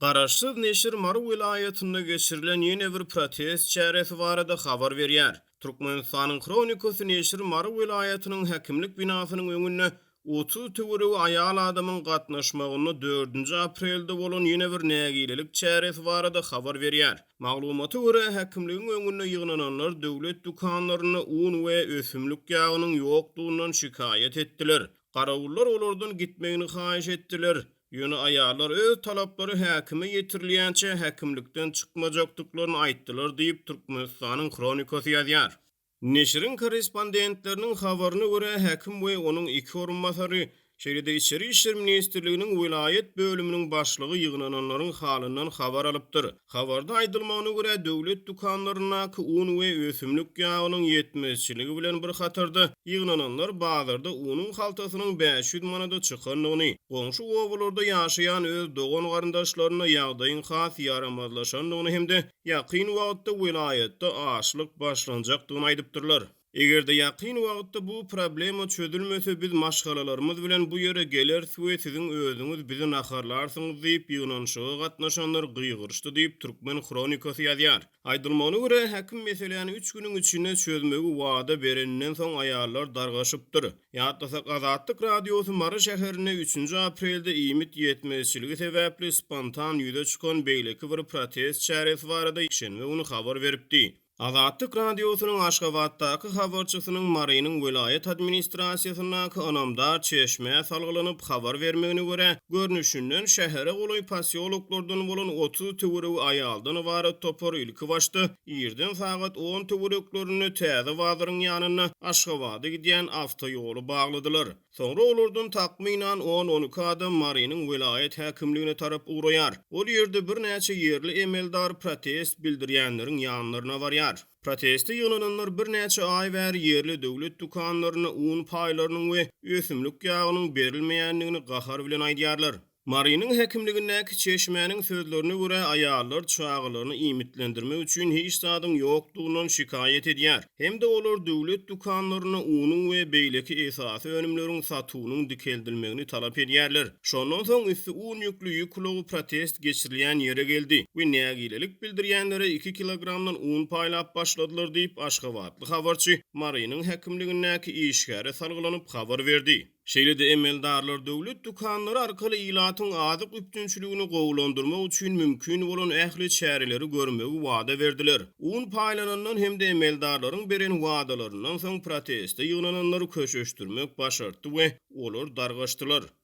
Garaşsyz neşir Mary welaýatynda geçirilen ýene bir protest çäresi barada habar berýär. Türkmenistanyň Hronikasy neşiri Mary welaýatynyň häkimlik binasynyň öňünde 30 töweregi aýal adamyň gatnaşmagynda dördünji aprelde bolan ýene bir nägilelik çäresi barada habar berýär. Maglumata görä, häkimligiň öňünde ýygnananlar döwlet dükanlarynda un we ösümlik ýagynyň ýokdugyndan şikaýat etdiler. Garawullar olardan gitmegini haýyş etdiler. Ýöne aýallar öz talaplary häkime ýetirilýänçä häkimlikden çykmajakdyklaryny aýtdylar diýip, Türkmenistanyň Hronikasy ýazýar. Neşiriň korrespondentleriniň habaryna görä, häkim we onuň iki orunbasary, şeýle-de Içeri işler ministrliginiň welaýat bölüminiň başlygy ýygnananlaryň halyndan habar alypdyr. Habarda aýdylmagyna görä, döwlet dükanlaryndaky un we ösümlik ýagynyň ýetmezçiligi bilen bir hatarda, ýygnananlar bazarda unuň haltasynyň 500 manada çykandygyny, goňşy obalarda ýaşaýan öz dogan-garyndaşlarynda ýagdaýyň has ýaramazlaşandygyny hem-de ýakyn wagtda welaýatda açlyk başlanjakdygyny aýdypdyrlar. Eger-de ýakyn wagtda bu problema çözülmese, biz maşgalalarymyz bilen bu ýere geleris we siziň özüňiz bizi naharlarsyňyz diýip, ýygnanyşyga gatnaşanlar gygyryşdy diýip, Türkmen Hronikasy ýazýar. Aýdylmagyna görä, häkim meseläni üç günüň içinde çözmegi wada bereninden soň aýallar dargaşypdyr. Ýatlasak, Azatlyk Radiosy Mary şäherinde üçünji aprelde iýmit ýetmezçiligi sebäpli spontan ýüze çykan beýleki bir protest çäresi barada ýekşenbe güni habar beripdi. Azatlyk Radiosynyň Aşgabatdaky habarçysynyň Marynyň welaýat administrasiýasyndaky ynamdar çeşmä salgylanyp habar bermegine görä, görnüşinden, şähere golaý posýoloklardan bolan 30 töweregi aýaldan ybarat topar ilkibaşda irden sagat on töwereklerinde Täze bazaryň ýanynda Aşgabada gidýän awtoýoly bagladylar. Soňra olardan takmynan on-on iki adam Marynyň welaýat häkimligine tarap ugraýar. Ol ýerde birnäçe ýerli emeldar protest bildirýänleriň ýanlaryna barýar. Proteste ýygnananlar birnäçe aý bäri ýerli döwlet dükanlarynda un paýlarynyň we ösümlik ýagynyň berilmeýändigini gahar bilen aýdýarlar. Marynyň häkimligindäki çeşmäniň sözlerine görä, aýallar çagalaryny iýmitlendirmek üçin hiç zadyň ýokdugyndan şikaýat edýär hem-de olar döwlet dükanlarynda unuň we beýleki esasy önümleriň satuwynyň dikeldilmegini talap edýärler. Şondan soň üsti un ýükli ýük ulagy protest geçirilýän ýere geldi we nägilelik bildirýänlere iki kilogramdan un paýlap başladylar diýip, aşgabatly habarçy Marynyň häkimligindäki işgäre salgylanyp habar berdi. Şeýle-de emeldarlar döwlet dükanlary arkaly ilatyň azyk üpjünçiligini gowulandyrmak üçin mümkin bolan ähli çäreleri görmegi wada berdiler. Un paýlanandan hem-de emeldarlaryň beren wadalaryndan soň proteste ýygnananlary köşeşdirmek başartdy we olar dargaşdylar.